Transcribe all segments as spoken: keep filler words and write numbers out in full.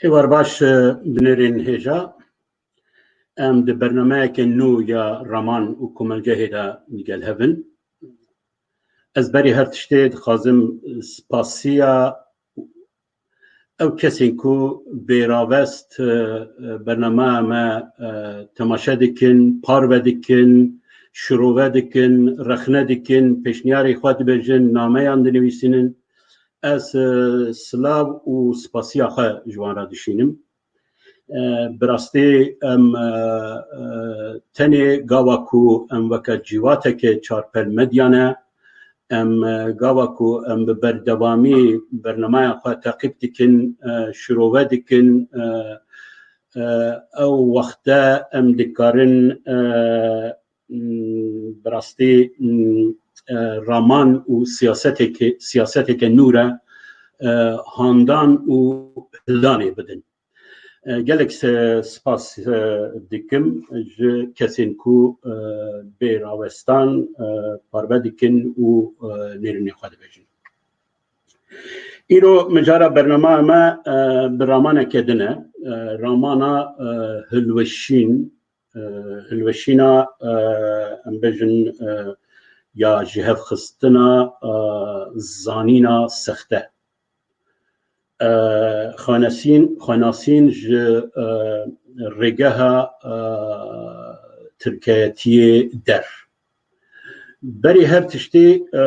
Êvar baş, e, binêrên hêja. Em di bernameyeke nû ya raman û komelgehê de digel hev in. Ez berî her tiştê dixwazim spasiya ew kesên ku bê rawest, e, e, bernameya me, e, temaşe dikin, parve dikin, şirove dikin, rexne dikin, pêşniyarê xwe dibêjin, nameyan dinivîsînin. Ez, e, silav û spasiya xwe ji wan re dişînim. E, bi rastî em, e, e, tenê gava ku em weke cîvateke çarpel medya ne, em, e, gava ku em bi berdewamî bernameya xwe teqîb dikin, e, şirove dikin, e, e, ew wexte em dikarin, e, m, bi rastî, m, e, raman û siyaseteke, siyaseteke nû re, e, handan û hildanê bidin. E, gelek se-, spas, e, dikim ji kesên ku, e, bê rawestan, e, parve dikin û, e, nêrînê xwe dibêjin. Îro mijara bernama me, e, bi ramaneke din e. E, ramana, e, hilweşîn, e, hilweşîna, e, em bêjin, e, ya jihevxistina, e, zanîna sexte. E, xwenasîn, xwenasîn ji, e, rêgeha, e, tirkiyetiyê der. Berî her tiştî, e,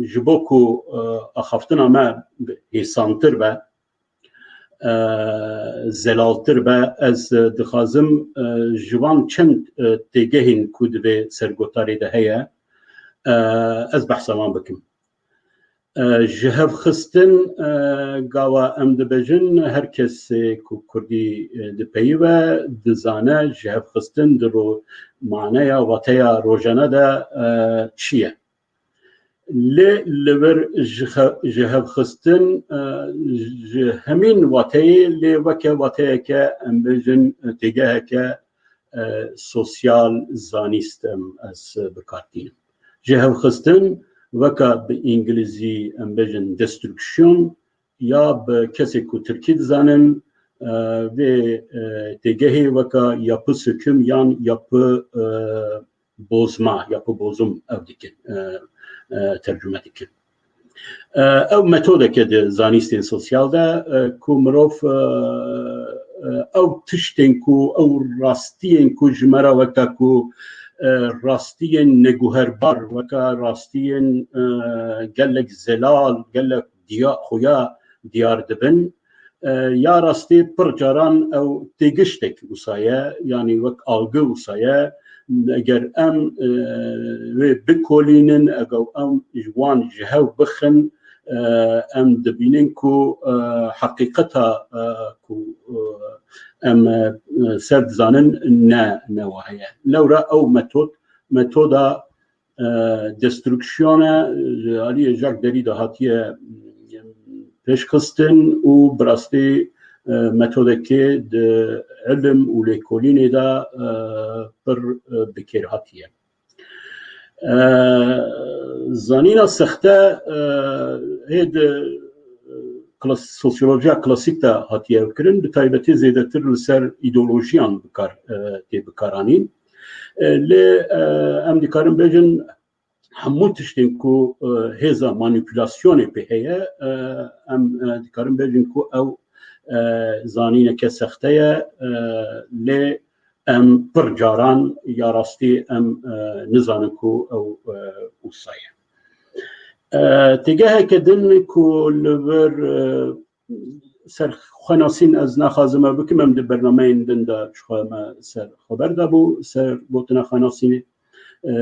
ji bo ku, e, axaftina me hêsantir be, e, zelaltir be, ez dixwazim, e, ji van çend, e, têgehên ku di vê sergotarê de heye, e, ez behsa wan bikim. E, jihevxistin, e, gava em dibêjin, her kesê ku kurdî, e, dipeyive, dizane, jihevxistin di ro-, maneya, wateya rojane de, e, çi ye? Lê li vir ji xe-, ji hevxistin, e, ji hemîn wateyê, lê weke wateyeke, em bêjin, têgeheke, e, sosyal zanîst em ez bi kar tînim. Ji hevxistin weka bi îngilîzî em bêjin destruction, ya bi kesê ku tirkî dizanin, e, vê, e, têgehê weka yapı söküm yan yapı, e, bozma, yapı bozum ev dikin, e, e, tercüme dikin. E, ew metodeke di zanîstên sosyal de, e, ku mirov, e, e, ew tiştên ku, ew rastiyên ku ji me re weke ku, e, rastiyên neguherbar, weke rastiyên, e, gelek zelal, gelek diya-, xuya diyar dibin. E, ya rastî pir caran ew têgiştek wisa ye, yanî wek algı wisa ye. Eger em, e, wê bikolînin, eger em ji wan ji hev bixin, e, em dibînin ku, e, heqîqeta, e, ku, e, em, e, ser dizanin ne, ne wa heye. Lewra ew metod, metoda e, destruksiyona, e, ji aliyê Jacques Derrida hatiye, e, pêşxistin û bi rastî, e, metodekê di ilim û lêkolînê de, e, pir, e, bi kêr hatiye. E, zanîna sexte, e, hê di, e, klas-, sosyolojiya klasîk de hatiye kirin, bi taybetî zêdetir li ser îdeolojiyan bi kar, e, tê bikaranîn. E, lê, e, em dikarin bêjin, hemû tiştên ku, e, hêza manîpulasyonê pê heye, e, em, e, dikarin bêjin ku ew, e, zanîneke sexte ye, e, lê em pir caran ya rastî em, e, nizanin ku ew, e, wisa ye. E, têgeheke din ku li vir, e, ser xwenasîn ez naxwazim ev bikim, em di bernameyên din de ji xwe me ser xwe berdabû, ser gotina xwenasînê. e,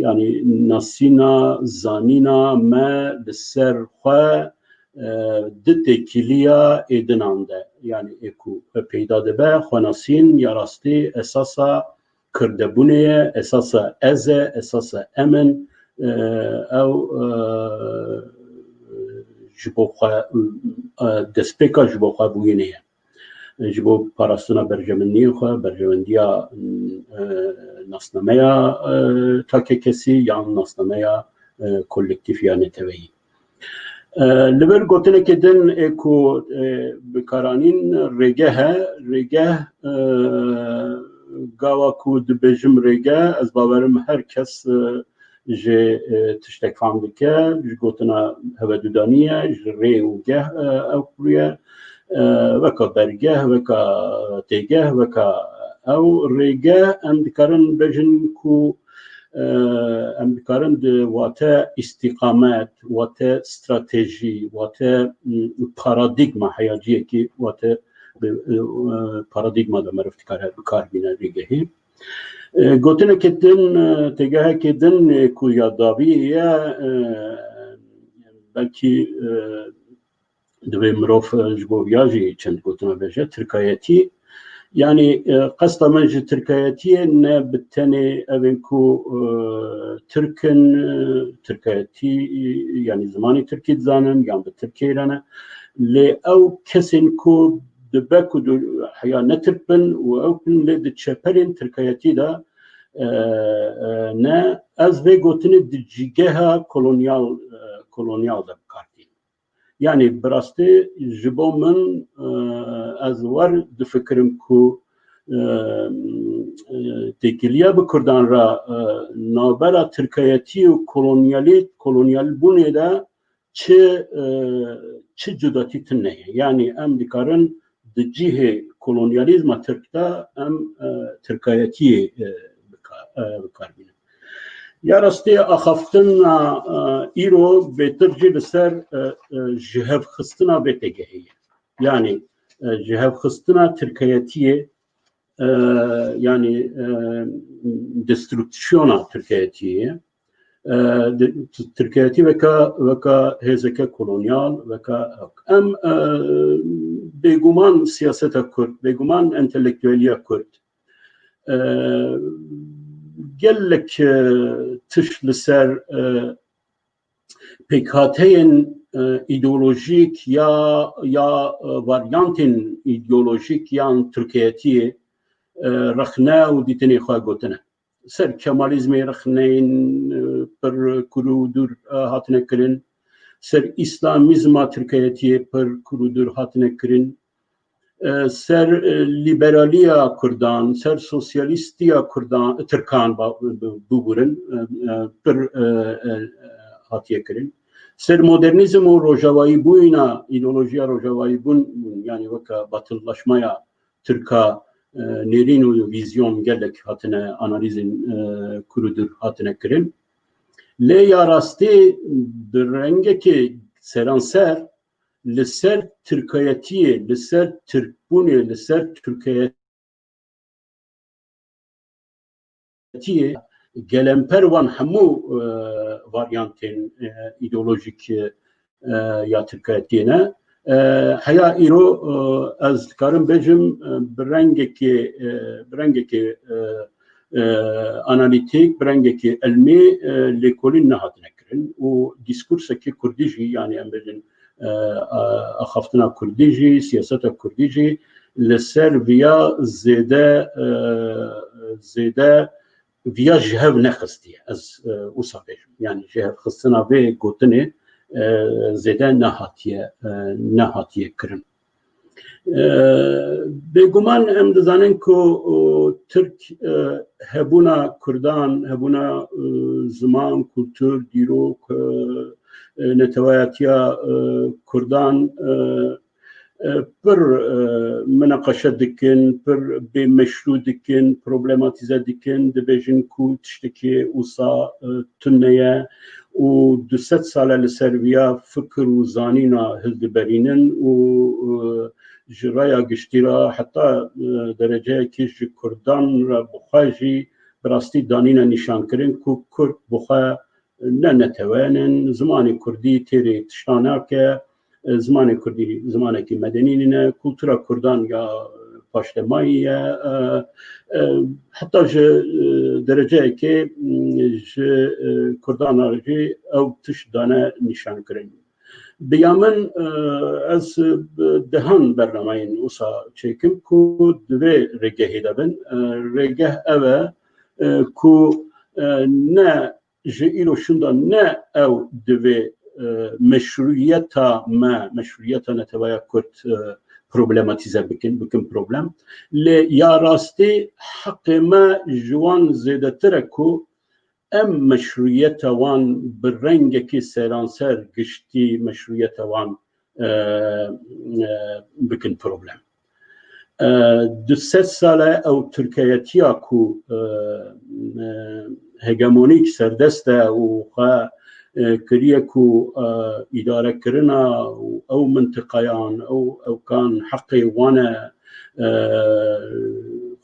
yanî nasîna, zanîna me li ser xwe, e, di têkiliya êdinan de, yanî ê ku peyda dibe, xwenasîn ya rastî esasa kirdebûnê ye, esasa ez e, esasa em in, e, ew, e, ji bo xwe, e, destpêka ji bo xwe bûyînê ye. Ji bo parastina berjewendiyên xwe, berjewendiya, e, nasnameya, e, takekesî yan nasnameya, e, kolektîf ya neteweyî. E, li vir gotinekê din ê ku, e, bikaranîn rêgeh e, rêgeh, e, gawa ku dibêjim rêgeh, ez bawerim her kes, e, ji, e, tiştek fam dike, ji gotina hevedudanî ye, ji rê û geh, e, ew qurû ye, e, weka bergeh, weka têgeh, weka ew rêgeh, em dikarin bêjin ku, e, em dikarin di wate îstîqamet, wate stratejî, wate, m, paradîgma heyaciyekî, wate bi, e, paradîgma de meriv dikare bi kar bîne rêgehî. E, gotinekê din, e, têgehekê din, e, ku ya dawî ye, e, belkî, e, divê mirov, e, ji bo viya jî çend gotina bêje, tirkayetî. Yanî, e, qesta min ji tirkayetiyê ne bi tenê ev ên ku, e, Tirk in, e, tirkayetî, yanî zimanê Tirkî dizanin, yan bi Tirkiyê re ne. Lê ew kesên ku dibe ku du-, heya ne Tirk bin û ew bin lê di çeperên tirkayetî de, e, e, ne, ez vê gotinê di cîgeha kolonyal, e, kolonyal de bi kar tînim. Yanî bi rastî ji bo min, e, ez wer difikirim ku, e, e, têkiliya bi Kurdan re, e, navbera tirkayetî û kolonyalî-, kolonyalbûnê de çi, e, çi cudatî tune ye. Yanî em dikarin di cihê kolonyalîzma tirk de em, e, tirkayetiyê, e, bika-, e, bi kar bînin. Ya rastî axaftina, e, îro bêtir jî li ser, e, e, jihevxistina vê têgehê ye. Yanî, e, jihevxistina tirkayetiyê, e, yanî, e, destruksiyona tirkayetiyê ye. E, di-, tirkayetî weka, weka hêzeke kolonyal, weka em, e, bêguman siyaseta Kurd, bêguman entelektueliya Kurd, e, gelek, e, tişt li ser, e, pêkhateyên, e, îdeolojîk ya, ya, e, varyantên îdeolojîk yan tirkayetiyê, e, rexne û dîtinê xwe gotine. Ser Kemalîzmê rexneyên, e, pir kûr û dûr, e, hatine kirin. Ser Îslamîzma tirkayetiyê pir kûr û dûr hatine kirin. E, ser, e, lîberaliya Kurdan, ser sosyalîstiya Kurdan, Tirkan ba-, bi-, bibûrin, e, e, pir, e, e, hatiye kirin. Ser modernîzm û rojavayîbûna, îdeolojiya rojavayîbûn, yanî weke batıllaşmaya Tirka, e, nêrîn û vîzyon gelek hatine analîzên, e, kûr û dûr hatine kirin. Lê ya rastî bi rengekê seranser li ser tirkayetiyê, li ser tirkbûnê, li ser tirkayetiyê gelemper wan hemû, e, varyantên, e, îdeolojîk, e, ya tirkayetiyê ne. E, heya îro, e, ez dikarim bêjim, e, bi rengekê, e, bi rengekê, e, e, analîtîk, bi rengekê ilmî, e, lêkolîn nehatine kirin û dîskursekê kurdî jî, yanî em bêjin, e, a-, axaftina kurdî jî, siyaseta kurdî jî li ser viya zêde, e, zêde viya ji hev nexistiye. Ez, e, wisa bêjim. Yanî ji hev xistina vê gotinê, e, zêde nehatiye, e, nehatiye kirin. E, bêguman em dizanin ku, o, Tirk, e, hebûna Kurdan, hebûna, e, ziman, kultur, dîrok, e, e, neteweyatiya, e, Kurdan, e, e, pir, e, minaqeşe dikin, pir bêmeşrû dikin, problematîze dikin, dibêjin ku tiştekî wisa, e, tune ye û du sed sal e li ser viya fikir û zanîna hildiberînin û, e, ji raya giştî re heta, e, dereceyekî ji Kurdan re bi xwe jî bi rastî danîne nîşankirin ku Kurd bi xwe ne netewenin, zimanê Kurdî têrê tişta nake, e, zimanê Kurdî zimanekî medenî nîne, kultura Kurdan ya paştemayî ye, e, e, heta ji, e, dereceyekê, m, ji, e, Kurdan re jî ew tişt dane nîşankirin. Bi ya min, e, ez, e, dehan bernameyên wisa çêkim ku di vê rêgehê de bin. E, rêgeh ev e, e, ku, e, ne ji îro şûnda ne ew divê, e, meşrûyeta me, meşrûyeta neteweya Kurd, e, problematîze bikin, bikin problem. Lê ya rastî heqê me ji wan zêdetir e ku em meşrûyeta wan bi rengekî seranser giştî meşrûyeta wan, e, e, bikin problem. E, du sed sal e ew Tirkeyetiya ku, e, e, hegemonîk serdest e û xwe, e, kiriye ku, e, îdarekirina û ew mintiqayan, ew ewkan heqê wan e, e,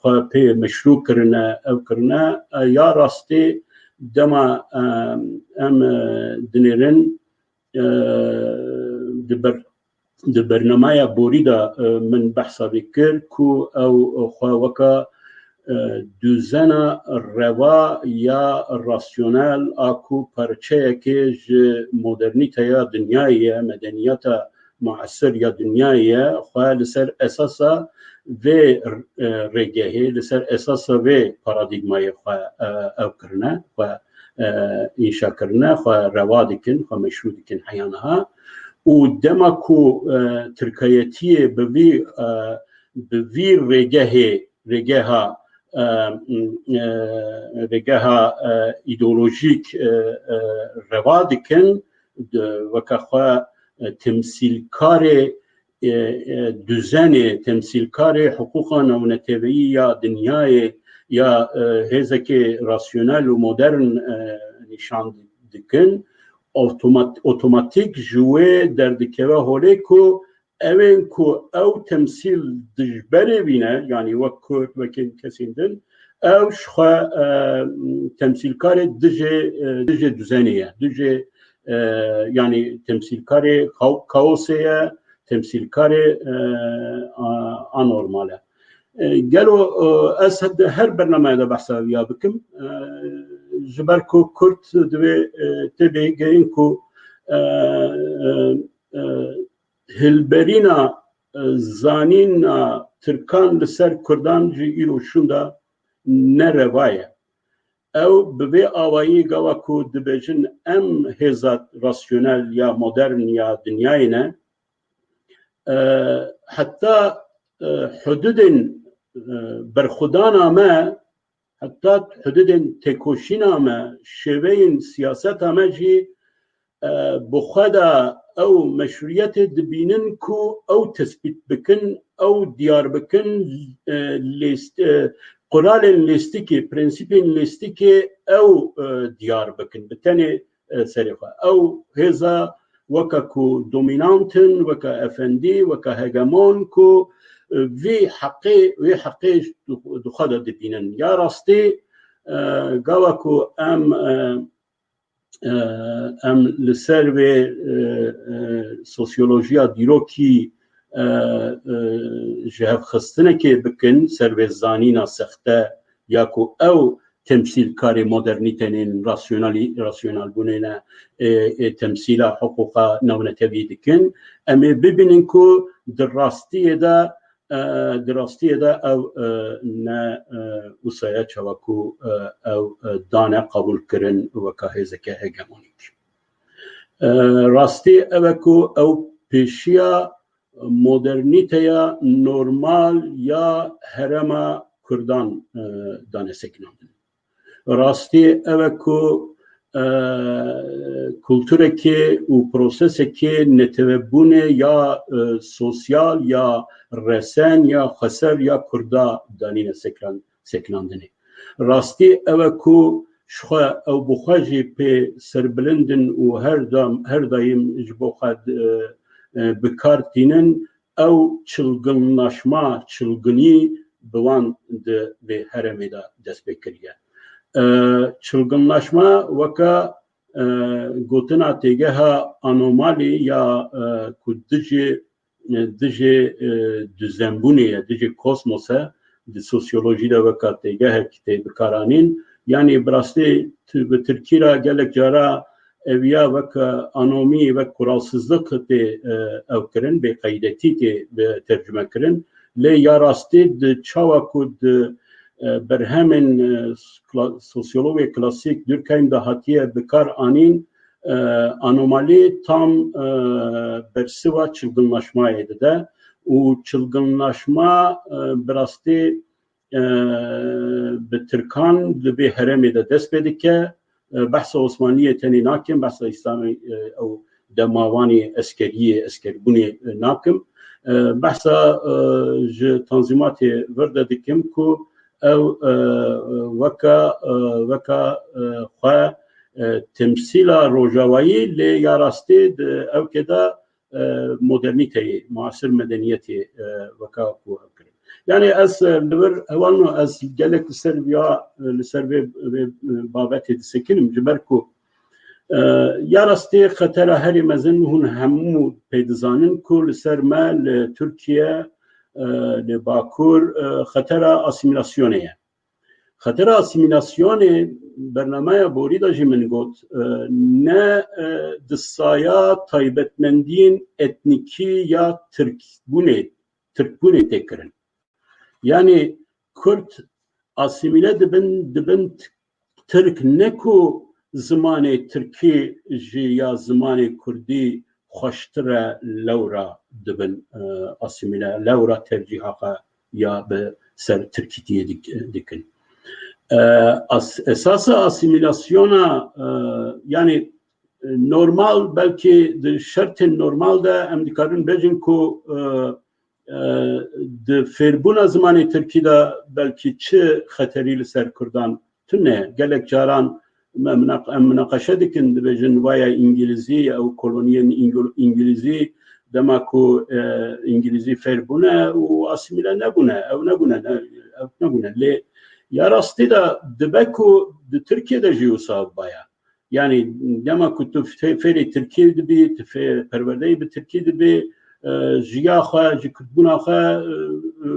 xwe pê meşrû kirine, ew kirine, e, ya rastî dema, e, em, e, dinêrin, e, di ber-, di bernameya borî de, e, min behsa vê kir ku ew xwe weka, e, duzena reva ya rasyonel a ku parçeyekê ji modernîteya dinyayê ye, medeniyeta muasir ya dinyayê ye, xwe li ser esasa vê, e, rêgehê, li ser esasa vê paradîgmayê xwe, e, ew kirine, xwe, e, înşa kirine, xwe rewa dikin, xwe meşrû dikin heya niha. Û dema ku, e, Tirkayetiyê bi vî, e, bi vî rêgehê, rêgeha, e, e, rêgeha, e, îdeolojîk, e, e, rewa dikin, di, weke xwe, e, temsîlkarê, e, e, duzenê, temsîlkarê hiqûqa navneteweyî ya dinyayê, ya, e, hêzekê rasyonel û modern, e, nîşan dikin, otomat-, otomatîk ji wê derdikeve holê ku ewên ku ew temsîl dijberê vî ne, yanî wek Kurd, wekî kesên din, ew ji xwe, e, temsîlkarê dijê, e, dijê duzenê ye, dijê, e, yanî temsîlkarê kao-, kaosê ye, temsîlkarê, e, a-, anormal e. E, gelo, e, ez he-, her bernameyê de behsa viya bikim. E, ji ber ku Kurd divê, e, tê bêgehin ku, e, e, e, hilberîna, e, zanîna Tirkan li ser Kurdan ji îro şûnda ne reva ye. Ew bi vê awayî gava ku dibêjin em hêza rasyonel ya modern ya dinyayê ne, e, heta, e, hududên, e, berxwedana me, heta hududên têkoşîna me, şêweyên siyaseta me jî, e, bi xwe de ew meşrûyetê dibînin ku ew tespît bikin, ew diyar bikin, e, lêst-, e, quralên lêstikê, prensîpên lêstikê ew, e, diyar bikin. Bi tenê, e, serê xwe. Ew hêza weke ku dominant in, weke efendî, weke hegemon ku, e, vî heqê, wê heqê di, di xwe de dibînin. Ya rastî, e, gava ku em, e, e, em li ser vê, e, e, sosyolojiya dîrokî, e, e, ji hev xistinekê bikin, ser vê zanîna sexte ya ku ew temsîlkarê modernîtenên rasyonalî-, rasyonalbûnê ne, e, e, temsîla hiqûqa navnetewî dikin. Em ê bibînin ku di rastiyê de, e, di rastiyê de ew, e, ne, e, wisa ye çawa ku, e, ew, e, dane qebûl kirin weka hêzeke hegemonîk. E, rastî ew e ku ew pêşiya modernîteya normal ya herêma Kurdan, e, dane sekinandin. Rastî ew e ku, e, kulturekê û prosesekê netewebûnê ya, e, sosyal ya resen ya xweser ya Kurda danîne sekran-, sekinandinê. Rastî ew e ku ji xwe ew bi xwe jî pê serbilind in û her dam-, her daîm ji bo xwe, e, e, bi kar tînin, ew çilginlaşma, çilginî bi wan di vê herêmê de dest pê kiriye. E, çılgınlaşma weke, e, gotina têgeha anomalî ya, e, ku dijî, e, dijî, e, düzenbûnê ye, dijî kosmos e, di sosyolojî de weke têgehek tê bikaranîn. Yanî bi rastî tu-, bi tirkî re gelek cara eviya weke anomî, wek kuralsizlik tê, e, ew kirin, bêqeydetî tê bi tercüme kirin. Lê ya rastî di çawa ku di, e, berhemên, e, kla-, sosyologê klasîk Durkheim de hatiye bi kar anîn, e, anomalî tam, e, bersiva çılgınlaşmayê dide û çılgınlaşma, e, bi rastî, e, bi Tirkan di vê herêmê de dest pê dike. E, behsa Osmaniyê tenê nakim, behsa Îslamê, e, ew demavanê eskeriyê, eskerbûnê, e, nakim. E, behsa, e, ji tanzîmatê vir de dikim ku ew, e, weka, e, weka, e, xwe, e, temsîla rojavayî, lê ya rastî di ewkê de, e, modernîteyê, muasir medeniyetê, e, weka ku ew kirin. Yanî ez, e, li vir hevalno ez gelek li ser viya, e, li ser vê, vê, e, babetê disekinim, ji ber ku, e, ya rastî xetera herî mezin hûn hemû pê dizanin ku li ser me li Tirkiye, e, li Bakur, e, xetera asîmîlasyonê ye. Xetera asîmîlasyonê, bernameya borî de jî min got, e, ne, e, di saya taybetmendiyên etnîkî ya Tirkbûnê, Tirkbûnê tê kirin. Yanî Kurd asîmîle dibin, dibin Tirk, ne ku zimanê Tirkî jî ya zimanê Kurdî xweştir e, lewra dibin, e, asîmîle, lewra tercîha xwe ya bi ser Tirkîtiyê dik-, dikin. E, as-, esasa asîmîlasyona, e, yanî, e, normal, belkî di şertên normal de em dikarin bêjin ku, e, e, di fêrbûna zimanê Tirkî de belkî çi xeterî li ser Kurdan tune. Gelek caran me mineq-, em minaqeşe dikin, dibêjin, waya Îngilîzî, ew koloniyên Îngil-, Îngilîzî, dema ku, e, Îngilîzî fêr bûne û asîmîle nebûne, ew nebûne, ne, ew nebûne. Lê ya rastî de dibe ku di Tirkiye de jî wisa baya. Yanî dema ku tu fê-, fêrê tirkî dibî, tu fê-, perwerdeyê bi tirkî dibî, e, jiya xwe, ji kurdbûna xwe, e, e,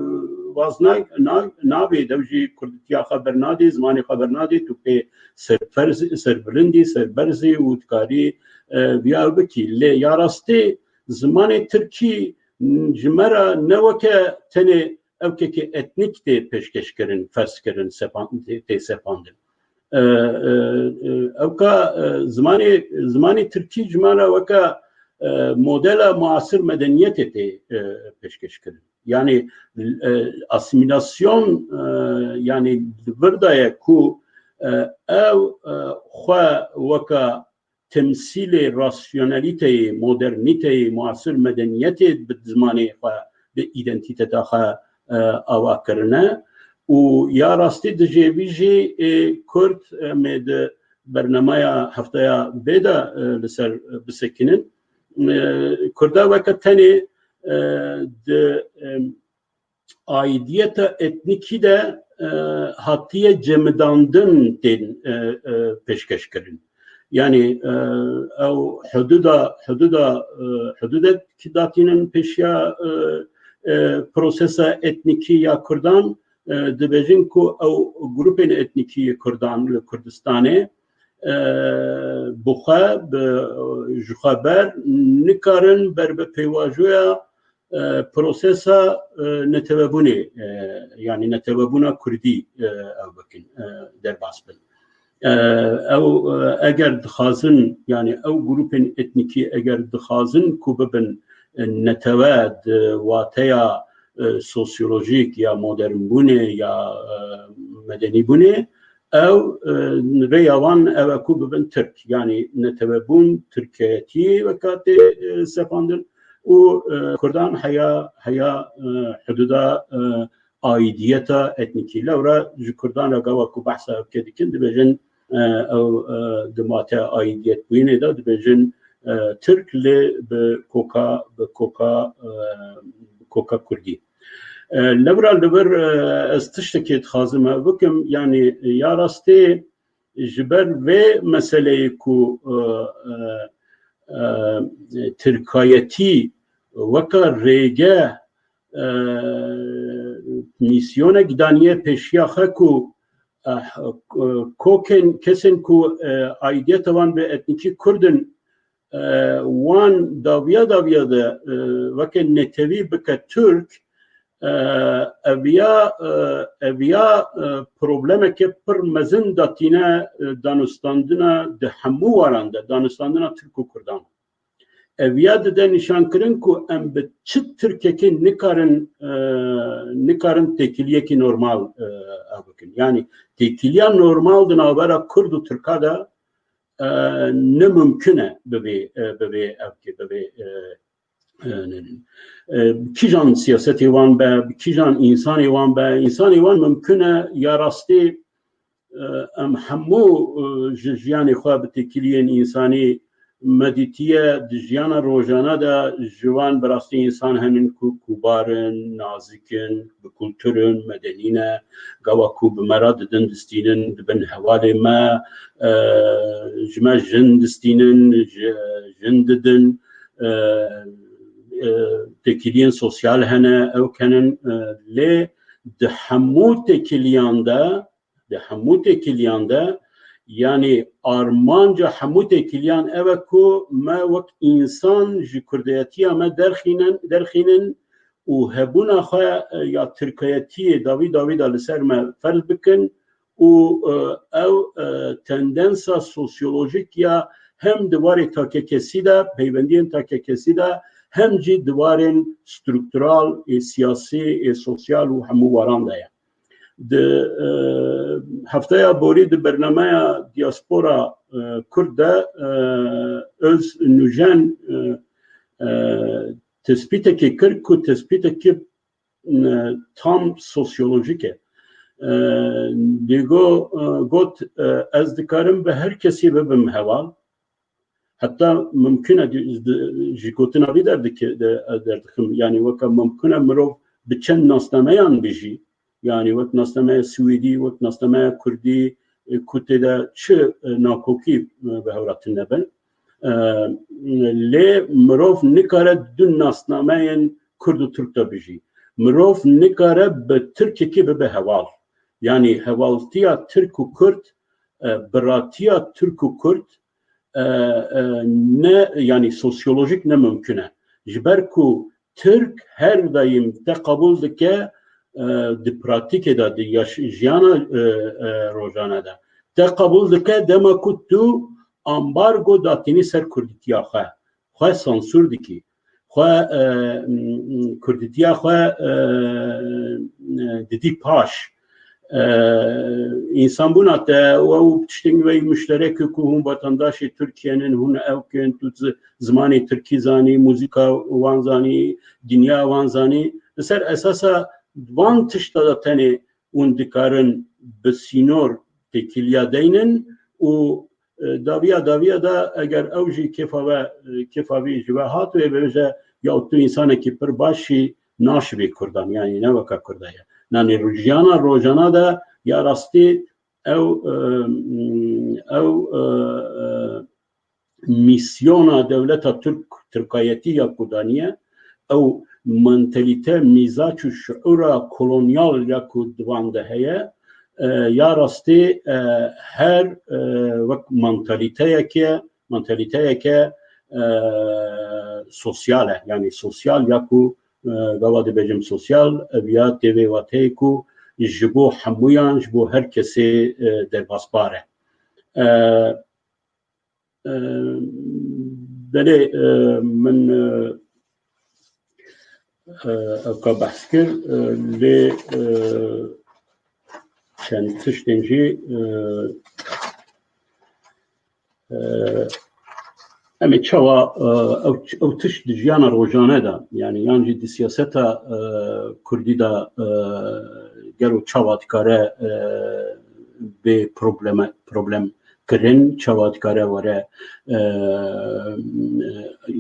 waz na-, na-, nabê, dew jî kurditiya xwe bernadê, zimanê xwe bernadê, tu pê serferz-, serbilind î, serberz î û dikarî, e, viya bikin. Lê ya rastî zimanê tirkî, m, ji me re ne weke tenê ewkekê etnîk tê pêşkeş kirin, ferz kirin, sepan-, tê, tê sepandin. E, e, e, ewka, e, zimanê, zimanê tirkî ji me re weke, e, modela muasir medeniyetê tê, e, pêşkeş kirin. Yanî, e, asîmîlasyon, e, yanî li vir de ye ku, e, ew, e, xwe weke temsîlê rasyonelîteyê, modernîteyê, muasir medeniyetê bi zimanê xwe, bi îdentîteta xwe, e, ava kirine. Û ya rastî dijê vî jî, e, Kurd, em ê di bernameya hefteya vê de, e, li ser bisekinin. E, Kurda weke tenê, e, di, e, aidiyeta etnîkî de, e, hatiye cemidandin tên, e, e, pêşkeş kirin. Yanî, e, ew hudûda, hudûda, e, hudûdek datînin pêşiya, e, e, prosesa etnîkî ya Kurdan, e, dibêjin ku ew grûpên etnîkî yê Kurdan li Kurdistanê, e, bi xwe, bi, ji xwe ber nikarin ber bi pêvajoya e, prosesa, e, netewebûnê, e, yanî netewebûna kurdî, e, ew bikin, e, derbas bin. E, ew, e, eger dixwazin, yanî ew grûpên etnîkî eger dixwazin ku bibin, e, netewe di wateya, e, sosyolojîk ya modernbûnê ya, e, medenîbûnê, ew, e, rêya wan ew e ku bibin Tirk. Yanî netewebûn, tirkiyetî weka tê, e, sepandin û, e, Kurdan heya, heya, e, hudûda, e, aidiyeta etnîkî. Lewra ji Kurdan re gava ku behsa ewkê dikin, dibêjin, e, ew, e, di mate aidiyetbûyînê de dibêjin, e, Tirk, lê bi koka, bi koka, e, bi koka Kurdî. E, lewra li vir, e, ez tiştekê dixwazim ev bikim, yanî ya rastî ji ber vê meseleyê ku, e, e, e, tirkayetî weka rêge, e, mîsyonek daniye pêşiya xwe ku, e, kokên, kesên ku, e, aidiyeta wan bi etnîkî kurd in, e, wan dawiya dawiya de, e, weke netewî bike Tirk, e, eviya, e, eviya, e, problemeke pir mezin datîne, e, danûstandina di hemû waran de, danûstandina Tirk û Kurdan. Eviya dide nîşankirin ku em bi çi Tirkekî nikarin, e, nikarin têkiliyekî normal, e, ev bikin. Yanî têkiliya normal di navbera Kurd û Tirka de, e, ne mimkun e bibê, e, bibê evkê, bibê, e, e, ne, e, bi kîjan siyasetê wan be, bi kîjan însanê wan be, însanê wan mimkun e ya rastî, e, em hemû, e, ji jiyanê xwe bi têkiliyên însanî me dîtiye di jiyana rojane de ji wan bi rastî însan henin ku kubar in, nazik in, bi kultur in, medenî ne, gava ku bi me re didin distînin, dibin hevalê me, e, ji me jin distînin, ji, jin didin, e, e, têkiliyên sosyal hene, ew kenin, e, lê di hemû têkiliyan de, di hemû têkiliyan de, yanî armanca hemû têkiliyan ev e ku me wek însan ji kurdayetiya me derxînin, derxînin û hebûna xwe, e, ya tirkayetiyê dawî dawî de li ser me ferz bikin û, e, ew, e, tendensa sosyolojik ya hem di warê takekesî de, peywendiyên takekesî de, hem jî di warên struktural, ê siyasî, ê sosyal û hemû waran de ye. Di, e, hefteya borî di bernameya Diaspora, e, Kurd de, e, Öz Nûjen, e, e, tespîtekê kir ku tespîtekî, e, tam sosyolojik e. E, Diego, e, got, e, ez dikarim bi her kesî bibim heval. Heta mimkun e, di, di, ji gotina vî derdike-, de, derdixim. Yanî weke mimkun e mirov bi çend nasnameyan bijî. Yanî wek nasnameya Swêdî, wek nasnameya Kurdî, e, ku tê de çi, e, nakokî, e, bi hev re tune bin. E, lê mirov nikare du nasnameyên Kurd û Tirk de bijî. Mirov nikare bi Tirkekî bibe heval. Yanî hevaltiya Tirk û Kurd, e, biratiya Tirk û Kurd, e, e, ne, yanî sosyolojik ne mimkun e. Ji ber ku Tirk her daîm te qebûl dike, e, di pratîkê de, di yaş-, jiyana, e, e, rojane de. Te qebûl dike dema ku tu ambargo datînî ser kurdîtiya xwe. Xwe sansûr dikî. Xwe, e, m-, m-, kurdîtiya xwe, e, e, didî paş. E, însanbûna te û ew tiştên wê muşterek ku hûn vatandaşê Tirkiye nin, hûn ew kin, tu zi-, zimanê tirkî zanî, muzîka wan zanî, dinya wan zanî. Li ser esasa van tişta de tenê hûn dikarin bi sînor têkiliya deynin û, e, dawiya dawiya de eger ew jî kêfa we, e, kêfa vî ji we hat wê bêje, ya tu însanekî pir baş î, naşibê Kurdan, yanî ne weke Kurda ye. Nanî ro-, jiyana rojana de ya rastî ew, e, ew, e, e, mîsyona dewleta Tirk, Tirkayetî ya ku daniye, ew mantalîte, mîzaç û şiûra kolonyal ya ku di van de heye, e, ya rastî, e, her, e, wek mantalîteyeke, mantalîteyeke, e, sosyal e. Yanî sosyal ya ku, e, gava dibêjim sosyal, ev ya tê vê wateyê ku ji bo hemûyan, ji bo her kesê, e, derbasbar e. E, e, belê, e, min, e, e, ev ka behs kir, e, lê, e, çend tiştên jî, e, e, em ê çawa, e, ew, ew tişt di jiyana rojane de, yanî yan jî di siyaseta, e, kurdî de, e, gelo çawa dikare, e, bê probleme, problem kirin, çawa dikare were, e,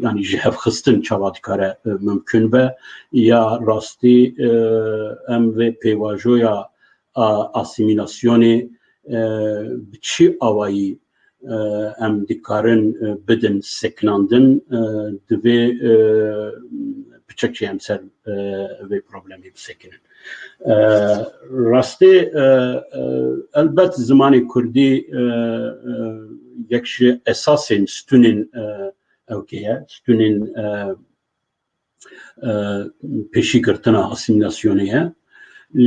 yanî ji hev xistin çawa dikare, e, mimkun be, ya rastî, e, em vê pêvajoya a asîmîlasyonê, e, bi çi awayî, e, em dikarin, e, bidin sekinandin, e, divê, e, piçekî em ser, e, vê problemê bisekinin. E, rastê, e, e, elbet zimanê kurdî, e, e, yek ji esasên stûnên, e, ewkê ye, stûnên, e, e, pêşîgirtina asîmîlasyonê ye.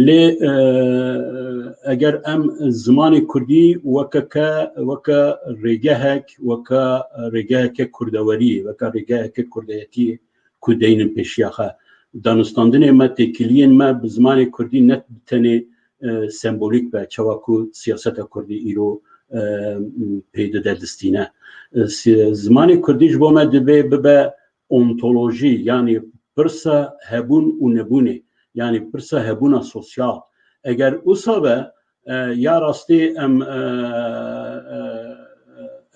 Lê, e, eger em zimanê kurdî weke ke, weke rêgehek, weke rêgeheke kurdeweriyê, weke rêgeheke kurdeyetiyê ku deynin pêşiya xwe, danûstandinê me, têkiliyên me bi zimanê kurdî ne bi tenê, e, sembolîk be, çawa ku siyaseta kurdî îro, e, pê dide distîne. E, si-, zimanê kurdî ji bo me divê bibe ontolojî, yanî pirsa hebûn û nebûnê, yanî pirsa hebûna sosyal. Eger wisa be, e, ya rastî em, e, e,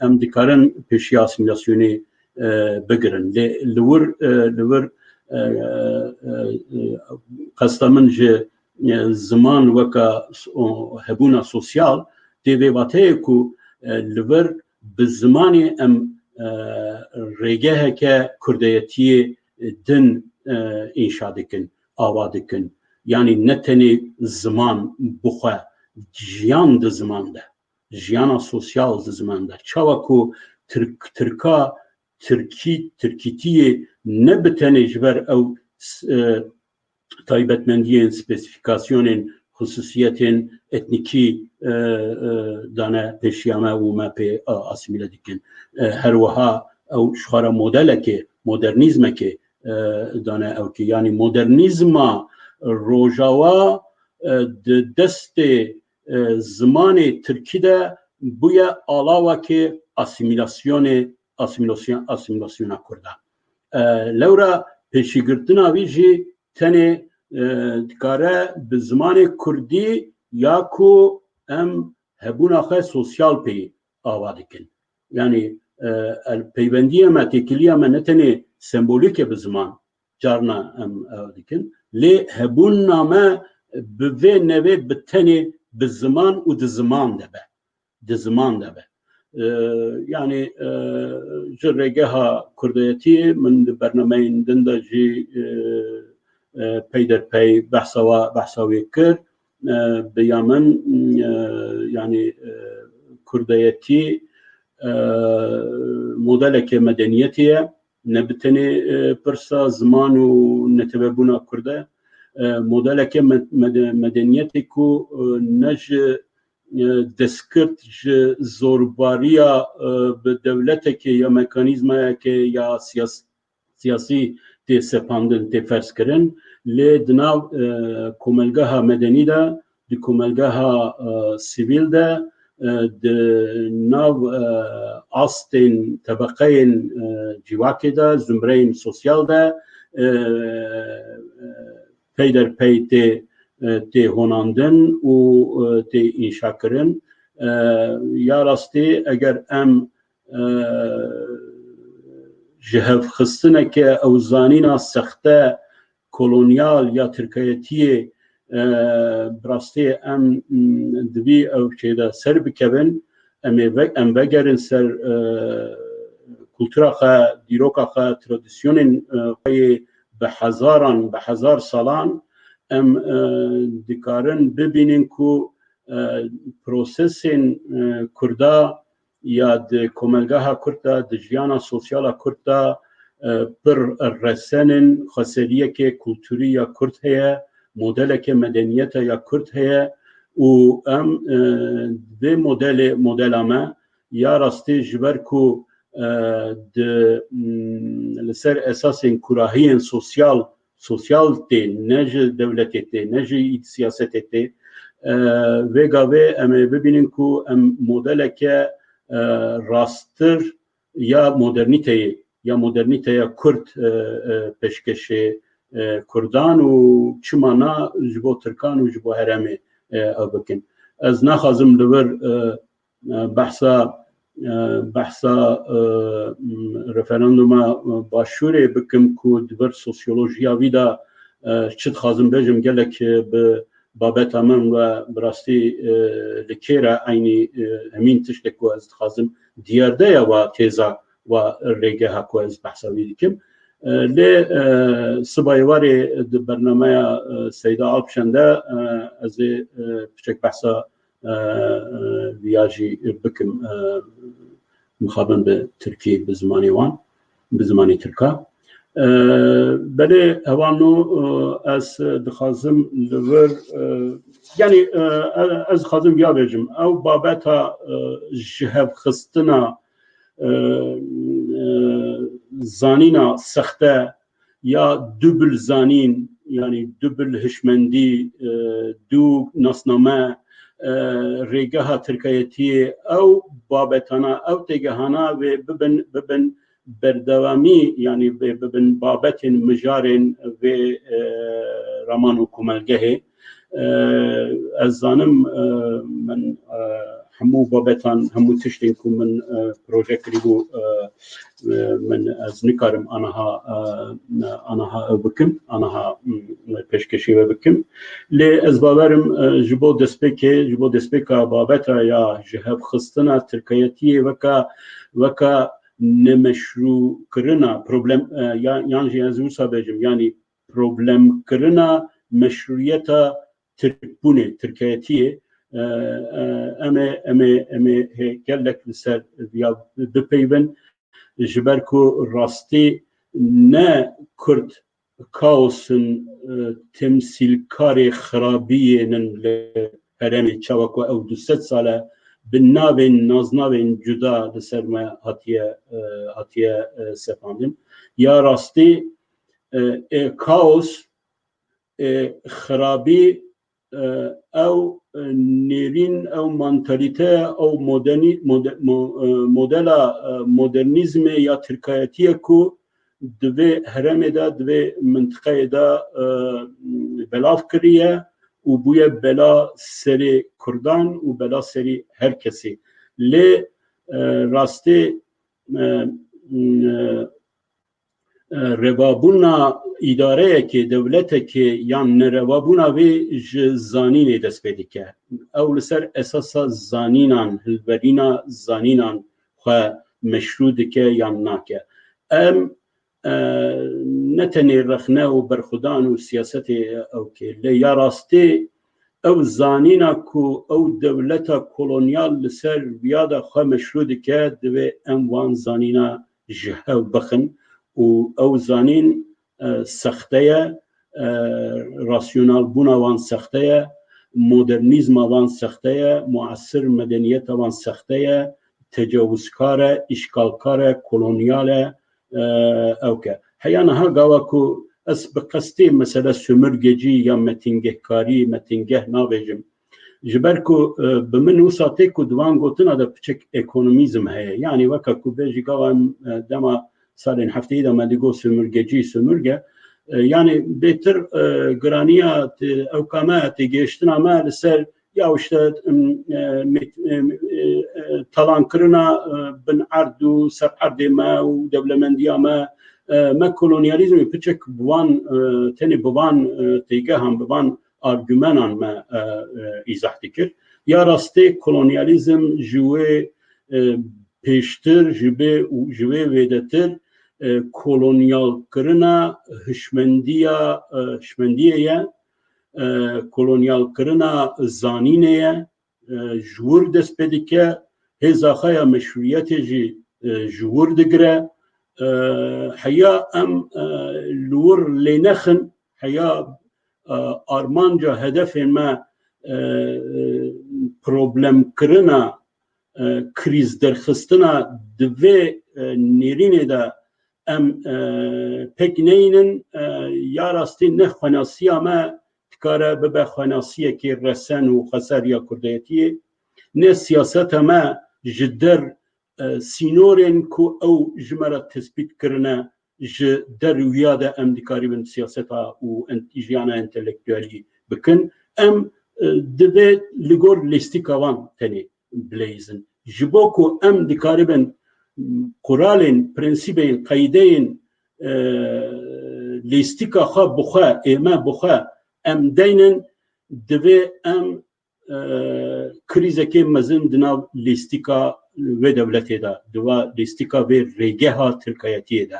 em dikarin pêşiya asîmîlasyonê, e, bigirin. Lê li wir, e, li wir, e, e, e, qesta min ji, e, ziman weke s-, o, hebûna sosyal tê vê vateyê ku, e, li vir bi zimanê em, e, rêgeheke kurdeyetiyê din, e, înşa dikin, ava dikin. Yanî ne tenê ziman bi xwe, jiyan di ziman de, jiyana sosyal di ziman de. Çawa ku Tirk, Tirka, Tirkî, Tirkîtiyê ne bi tenê ji ber ew, e, taybetmendiyên, spesîfîkasyonên, xisûsiyetên etnîkî, e, e, dane pêşiya me û me pê, a, asîmîle dikin. E, her wiha ew ji xwe re modelekê, modernîzmekê, e, dane ewkê. Yanî modernîzma Rojawa, e, di destê, e, zimanê tirkî de bûye alawekê asîmîlasyonê, asîmîlasyon-, asîmîlasyona Kurdan. E, lewra pêşîgirtina wî jî tenê, e, dikare bi zimanê kurdî ya ku em hebûna xwe sosyal pê ava dikin. Yanî, e, el-, peywendiyê me, têkiliya me ne tenê sembolîk e bi ziman, carna em ew dikin, lê hebûna me bi vê nevê bi tenê bi ziman û di ziman de be. Di ziman de be. E, yanî, e, ji rêgeha kurdayetiyê min di bernameyên din de jî, e, e, peyderpey behsa wa, behsa wê kir. E, bi ya min, e, yanî, e, kurdayetî, e, modeleke medeniyetê ye. Ne bi tenê, e, pirsa ziman û netewebûna kurd e. E, modeleke me-, mede-, medeniyetê ku, e, ne ji, e, destgirt ji zorbariya, e, bi dewletekê ya mekanîzmayekê ya siyas-, siyasî tê sepandin, tê ferzkirin. Lê di nav, e, komelgeha medenî de, di komelgeha, e, sivîl de, e, di nav, e, astên, tebeqeyên, e, civakê de, zumreyên sosyal de, e, e, peyderpey tê, e, tê honandin û, e, tê înşakirin. E, ya rastî eger em, e, ji hevxistineke ew zanîna sexte kolonyal ya tirkayetiyê, e, bi rastî em, m, divî ew çê de ser bikevin, em ê ve-, em vegerin ser, e, kultura xwe, dîroka xwe, tradisyonên, e, xwe yê bi hezaran, bi hezar salan em, e, dikarin bibînin ku, e, prosesên, e, kurda ya di komelgeha kurd de, di jiyana sosyala kurd de, e, pir resen in, xweseriyeke kulturî ya kurd heye, modeleke medeniyete ya kurd heye û em, e, vê modelê, modela me ya rastî ji ber ku, e, di, mm, li ser esasên kurahiyên sosyal, sosyal tê, ne ji dewletê tê, ne ji siyasetê tê. E, vê gavê em ê bibînin ku em modeleke, e, rasttir ya modernîteyê, ya modernîteya kurd, e, e, pêşkêşê, e, kurdan û çima na ji bo tirkan û ji bo herêmê, e, ew bikin. Ez naxwazim li vir, e, e, behsa, e, behsa, e, m, referanduma, e, başûrê bikim ku di vir sosyolojiya vî de, e, çi dixwazim bêjim, gelek, e, bi babeta min ve bi rastî, e, li kê re eynî, e, hemîn tiştek ku ez dixwazim diyarde ye wa têza, wa rêgeha ku ez behsa wî dikim. E, lê, e, sibayê warê di bernameya, e, Seyda Alpşen de, e, ez ê, e, piçek behsa, e, e, viya jî bikim. E, mixabin bi tirkî, bi zimanê wan, bi zimanê tirka. E, belê hevalno, e, ez dixwazim li vir, e, yanî, e, ez dixwazim viya bêjim. Ew babeta, e, ji hev xistina, e, e, zanîna sexte ya dubil zanîn, yanî dubil hişmendî, e, du nasname, e, rêgeha tirkayetiyê, ew babetana, ew têgehana wê bibin, bibin berdewamî, yanî bê bibin babetên mijarên vê, e, raman û komelgehê. E, ez zanim, e, min, e, hemû babetan, hemû tiştên ku min, e, proje kirîbû, e, e, min, ez nikarim aniha, e, aniha ew bikim, aniha, m, pêşkêşî we bikim. Lê ez bawerim, e, ji bo destpêkê, ji bo destpêka babeta ya ji hevxistina tirkayetiyê weka, weka nemeşrûkirina problem, e, ya, yan jî ez wisa bêjim, yanî problemkirina meşrûyeta tirkbûnê, tirkayetiyê, e, e, em ê, em ê, em ê hê gelek li ser viya bipeyvin, ji ber ku rastî ne Kurd kaos in, e, temsîlkarê xirabiyên in li herêmê, çawa ku ew du sed sal e bi navên, naznavên cuda li ser me hatiye, e, hatiye, e, sepandin. Ya rastî, e, e, kaos, e, xirabî, e, ew, e, nêrîn, ew mantalîte, ew modernî-, mode-, mo-, e, modela, e, modernîzmê ya tirkayetiyê ku di vê herêmê de, di vê mintiqeyê de, e, belav kiriye û bûye bela serê Kurdan û bela serî her kesî. Lê, e, rastî, e, e, e, revabûna îdareyekê, dewletekê yan nerevabûna vê ji zanînê dest pê dike. Ew li ser esasa zanînan, hilberîna zanînan xwe meşrû dike yan nake. Em, e, ne tenê rexne û berxwedan û siyasetê ew kê, lê ya rastê ew zanîna ku ew dewleta kolonyal li ser viya de xwe meşrû dike, divê em wan zanîna ji hev bixin û ew zanîn, e, sexte ye, e, rasyonalbûna wan sexte ye, modernîzma wan sexte ye, muasir medeniyeta wan sexte ye, tecawizkar e, îşgalkar e, kolonyal e, e, ew ke. Heya niha gava ku ez bi qestê mesele sömürgecî ya metingehkarî, metingeh nabêjim. Ji ber ku, e, bi min wisa tê ku di van gotina de piçek ekonomîzm heye. Yanî weke ku bêjî gava em, e, dema salên hefteyî de me digot sömürgecî, sömürge. E, yanî bêtir, e, giraniya te-, ewka me, têgihiştina me li ser ya işte, em, e, met-, em, e, e, talankirina, e, bin erd û ser erdê me û dewlemendiya me, e, me kolonyalîzmê piçek bi van, e, tenê bi van, e, têgehan, bi van argumenan me, e, e, îzah dikir. Ya rastê kolonyalîzm ji wê, e, pêştir, ji bê û ji wê wêdetir, e, kolonyalkirina hişmendiya, e, hişmendiyê ye, e, kolonyalkirina zanînê ye, e, ji wir dest pê dike, hêza xwe ya meşrûyetê jî, e, ji wir digire. E, heya em, e, li wir lê nexin, heya, e, armanca hedefên me, e, e, problemkirina, e, krîz derxistina di vê, e, nêrînê de em, e, pêk neynin, e, ya rastî ne xwenasiya me dikare bibe xwenasiyekî resen û xweser ya kurdayetiyê, ne siyaseta me ji der, e, sînorên ku ew ji me re tespît kirine, ji der wiya de em dikarîbin siyaseta û ent-, jiyana entelektuelî bikin. Em, e, divê li gor lîstîka wan tenê bileyzin. Ji bo ku em dikaribin quralên, prensîbeyên, qeydeyên, e, lîstika xwe bi xwe, ê me bi xwe em deynin, divê em, e, krîzekê mezin di nav lîstika wê dewletê de, di va lîstika vê rêgeha Tirkayetiyê de,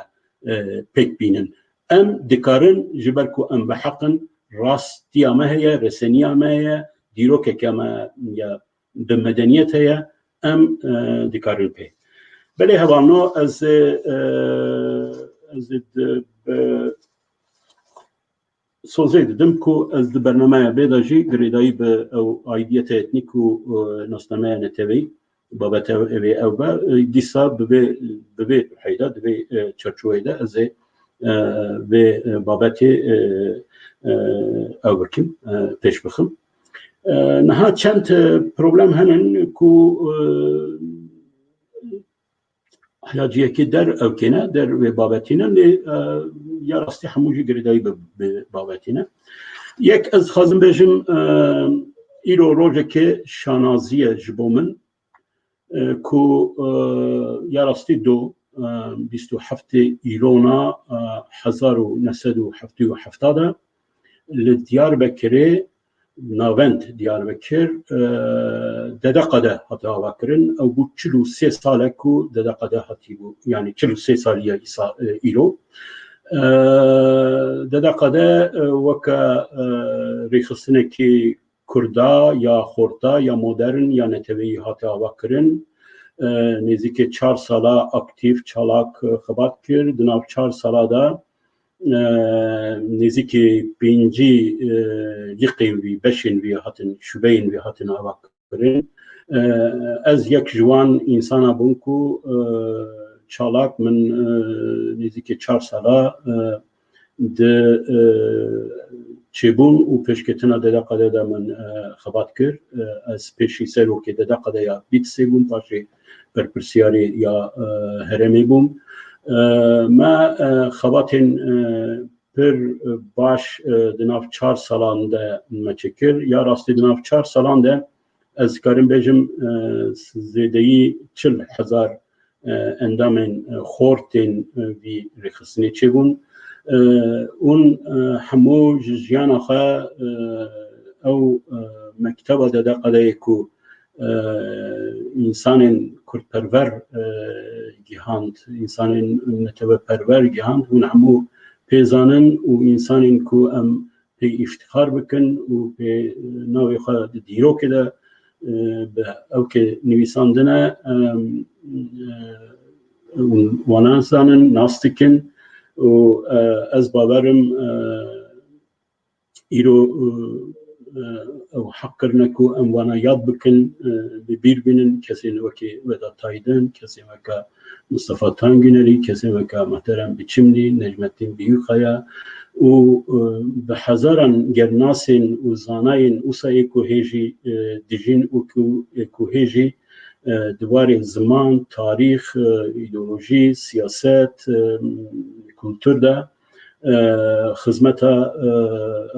e, pêk bînin. Em dikarin, ji ber ku em bi heq in, rastiya me heye, reseniya me heye, dîrokeke me ya bi medeniyet heye, em, e, dikarin pê. Belê hevalno, ez ê, e, ez ê di, bi sozê didim ku ez di bernameya vê de jî girêdayî bi ew aidiyeta etnîk û, e, nasnameya neteweyî, babete ev ê ew be, e, dîsa bi vê, bi vê heyda, di vê, e, çerçoveyê de ez ê, e, vê, e, babetê, e, e, ew bikim, e, pêş bixim. E, niha çend, e, problem henin ku, e, heya ciyekê der ew kêne, der wê babetî ne, lê, e, ya rastî hemû jî girêdayî bi, bi babetî ne. Yek ez xwazim bêjim, e, îro rojekê şanazî ye ji bo min, e, ku, e, ya rastî do, e, bîst û heftê îrona, e, hezar û neh sed û heftê û heft de li Diyarbekirê, navend Diyarbekir, e, Dede Qede hate avakirin. Ew bû çil û sê sal e ku Dede Qede hatîbû, yanî çil û sê saliye îsa, e, îro. E, Dede Qede, e, weke, e, rêxistinekî kurda ya xorta ya modern ya neteweyî hate avakirin. E, nêzîkê çar sala aktîf, çalak, e, xebat kir. Di nav çar sala de, e, nêzîkî pêncî, e, lîqên vî, beşên vî hatin, şubeyên vî hatin avakirin. E, ez yek ji wan însana bûm ku, e, çalak min, e, nêzîkî çar sala, e, di, e, çêbûn û pêşketina Dede Qede de min, e, xebat kir. E, ez pêşî serokê Dede Qede ya Bîtisê bûm, paşê berpirsiyarê ya, e, herêmê bûm. E, me, e, xebatên, e, pir, e, baş, e, di nav çar salan de me çêkir. Ya rastî di nav çar salan de ez dikarim bêjim, e, zêdeyî çil hezar, e, endamên, e, xortên, e, vî rêxistinê çêbûn. E, hûn, e, hemû ji jiyana xwe, e, ew, e, mekteba Dede Qedeyê ku, e, însanên kurdperwer, e, gihand, însanên neteweperwer gihand, hûn hemû pê zanin û însanên ku em pê îftixar bikin û pê navê xwe di dîrokê de, e, bi ewkê nivîsandine, em, e, wana zanin, nas dikin û, e, ez bawerim, e, îro, e, e, ew heq kirine ku em wana yad bikin, e, bi bîr bînin, kesên wekî Vedat Aydın, kesên weke Mustafa Tangünerî, kesên weke Muhterem Biçimlî, Necmettin Büyükaya û, e, bi hezaran gernasên û zanayên wisa ê ku hê jî, e, dijîn û ku, ê ku hê jî, e, di warê ziman, tarîx, e, îdeolojî, siyaset, e, kultur de, e, xizmeta, e,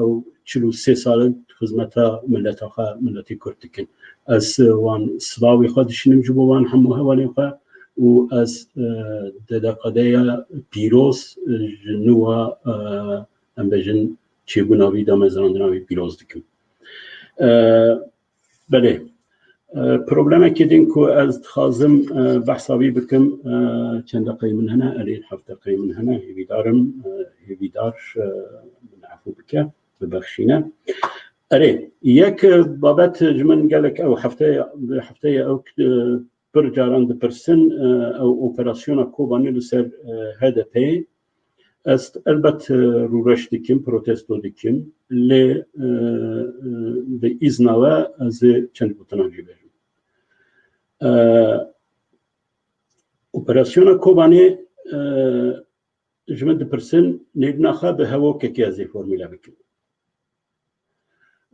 ew çil û sê sal in xizmeta mileta xwe, miletê Kurd dikin. Ez wan silavê xwe dişînim ji bo wan hemû hevalên xwe û ez, e, Dede Qedeya pîroz, e, ji nû wa, e, em bêjin çêbûna wî, damezrandina wî pîroz dikim. E, belê. E, problemekê din ku ez dixwazim, e, behsa wî bikim, e, çend deqeyê min hene, elê heft deqeyê min hene, hêvîdar im, e, hêvîdar, e, min efû bike, bibexşîne. Erê, yek, e, babet ji min gelek ew hefteye, hefteye ew, e, pir caran dipirsin, e, ew operasyona Kobanê li ser, e, H D P'yê, ez elbet, e, rûreş dikim, protesto dikim, lê, e, e, bi îzna we ez ê çend gotinan jî bêjim. E, operasyona Kobanê, e, ji min dipirsin, nêrîna xwe bi hevokekê ez ê formîle bikim.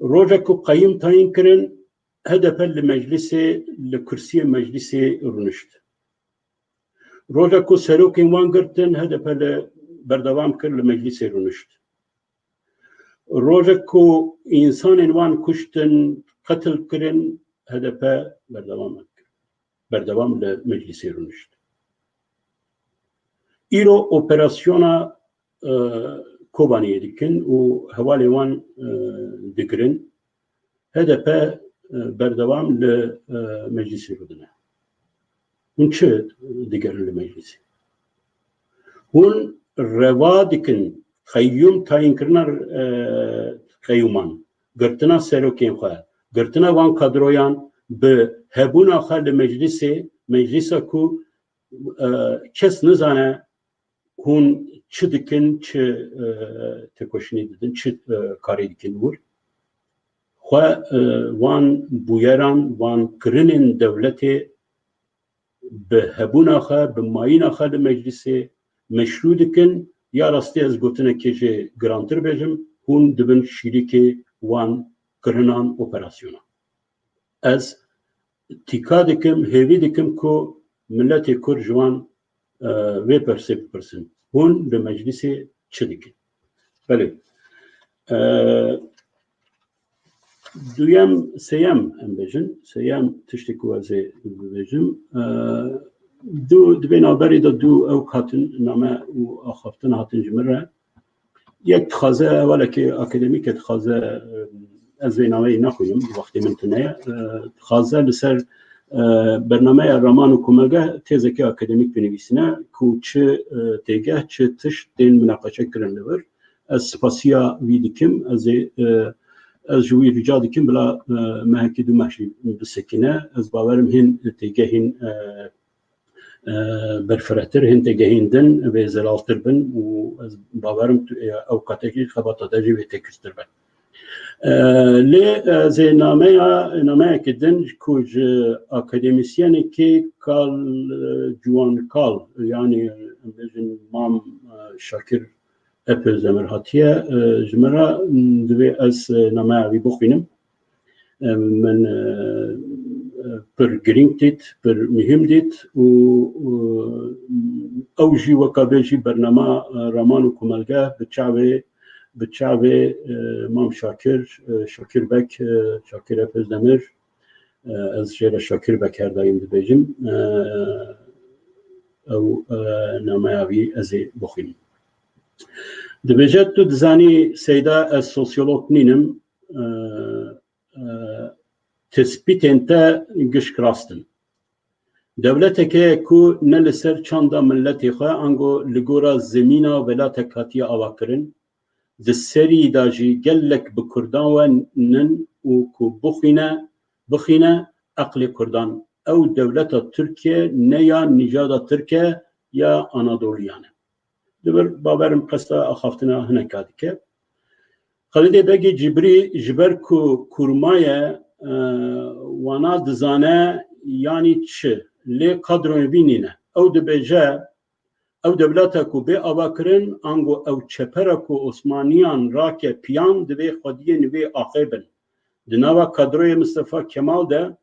Rojek ku qeyim tayîn kirin, H D P li meclîsê, li kursiyê meclîsê rûnişt. Rojek ku serokên wan girtin, H D P li berdewam kir, li meclîsê rûnişt. Rojek ku însanên wan kuştin, qetil kirin, H D P berdewam kir. berdewam li meclisê rûnişt. Îro operasyona, e, Kobaniyê dikin û hevalê wan, e, digirin. H D P, e, berdewam li, e, meclisê bidine. Hûn çi digerin li meclisê? Hûn reva dikin qeyyûm tayînkirina, e, qeyyûman, girtina serokên xwe, girtina van kadroyan bi hebûna xwe li meclisê, meclisa ku, e, kes nizane hûn çi dikin, çi, e, têkoşînê didin, çi, e, karê dikin wir. Xwe, e, van bûyeran, van kirinên dewletê bi hebûna xwe, bi mayîna xwe li meclisê meşrû dikin. Ya rastî ez gotinekê jê girantir bêjim, hûn dibin şîrîkê wan kirinan, operasyonan. Ez tîka dikim, hêvî dikim ku miletê Kurd ji wan, e, vê pirsê bipirsin. Hûn li meclisê çi dikin? Belê. E, duyem, sêyem em bêjin. Sêyem tiştê ku ez ê bibêjim. E, du, di vê navberê de du ewk hatin name û axaftin hatin ji min re. Yek dixwaze, hevalekê akademîk e, dixwaze, e, ez vê naveyê naxwînim, wextê min tune ye. E, dixwaze li ser, e, bernameya Raman û Komelgeh têzekê akademîk binivîsine ku çi, e, têgeh, çi tişt tên minaqeşe kirin li vir. Ez spasiya wî dikim. Ez ê, e, ez ji wî rica dikim bila, e, mehekî du meh jî bisekine. Ez bawerim hîn têgehên, e, e, berfirehtir, hîn têgehên din vê zelaltir bin û ez bawerim tu, e, ew qate jî xebata te jî vê têkiltir be. E, lê, e, ez ê nameya, nameyekî din ku ji akademîsyenekî kal, e, ciwan kal, yanî em bêjin Mam, e, Şakir Epözdemir hatiye, e, ji min re, m, divê ez, e, nameya wî bixwînim. E, min, e, e, pir girîng dît, pir muhîm dît û, e, ew jî weka bê jî bernama, e, Raman û Komelgeh bi çavê, bi çavê, e, Mam Şakir, e, Şakir Beg, e, Şakir Epözdemir, e, ez jê re Şakir Beg her daîm dibêjim. E, ew, e, nameya wî ez ê bixwînim. Dibêje, tu dizanî Seyda, ez sosyolog nînim, e, e, tespîtên te gişk rast in. Dewleteke ku ne li ser çanda miletê xwe, ango li gora zemîna welatek hatiye avakirin, di serî de jî gelek bi Kurdan we nin û ku bixwîne, bixîne eqlê Kurdan. Ew dewleta Tirkiye ne ya nîjada Tirk e, ya Anadoliyan e. Di vir bawerim qesta axaftina hineka dike. Xalidê Begê Cibrî ji ber ku kurma ye, e, wana dizane yanî çi, lê kadroyên vî nîne. Ew dibêje, ew dewleta ku bê avakirin, ango ew çepera ku Osmaniyan rake piyan, divê xwediyên wê axê bin. Di nava kadroyê Mistefa Kemal de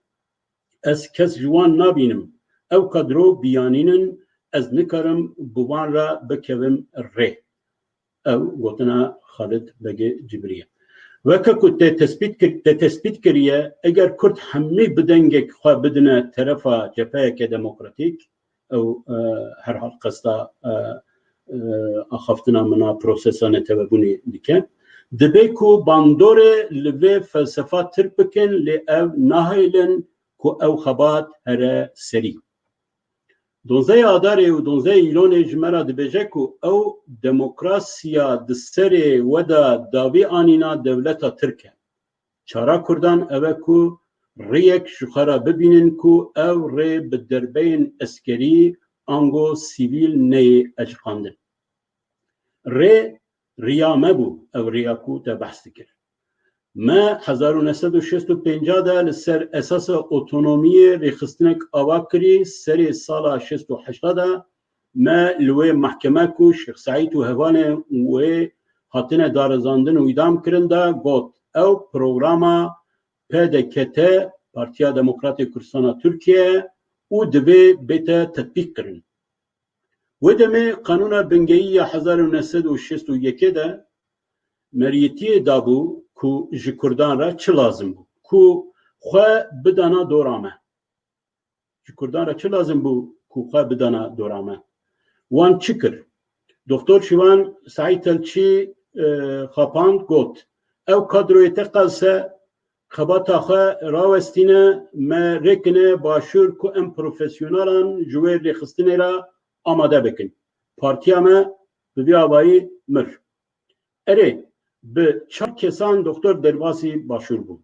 ez kes ji wan nabînim. Ew kadro biyanîn in, ez nikarim bi wan re bikevim rê. Ew gotina Xalid Begê Cibrî ye. Weke ku te tespît kir, te tespît kiriye, eger Kurd hemî bi dengek xwe bidine terefa cepheyeke demokratîk, ew, e, herhal qesta, e, e, axaftina min a prosesa netewebûnê dike. Dibe ku bandorê li vê felsefa tirk bikin, lê ev nahêlin ku ew xebat here serî. Donzdehê Adarê û donzdehê Îlonê ji me re dibêje ku ew demokrasiya di serê we de dawî anîna dewleta Tirk e. Çara Kurdan ew e ku rêyek ji xwe re bibînin ku ew rê bi derbeyên eskerî ango sivîl neyê eciqandin. Rê riya me bû, ew rêya ku te behs dikir. Me hezar û neh sed û şêst û pênc de li ser esasa otonomiyê rêxistinek ava kirî, serê sala şêst û heşt de me li wê mehkeme ku Şêx Seîd û hevalên wê hatine darizandin û îdam kirin de got, ew programa P D K T, Partiya Demokratê Kurdistana Tirkiye, û divê bête tetbîq kirin. Wê demê Qanûna Bingehî ya hezar û neh sed û şêst û yekê de meriyetiyê dabû ku ji Kurdan re çi lazim bû, ku xwe bidana dora me. Ji Kurdan re çi lazim bû ku xwe bidana dora me? Wan çi kir? Doktor Şivan Saîd Telçî, e, xapand, got, ew kadroyê te qelse xebata xwe rawestîne, me rêkine başûr ku em profesyonelan ji wê rêxistinê re amade bikin. Partiya me bi vî avayî mir. Erê, bi çar kesan doktor derbasî başûr bû.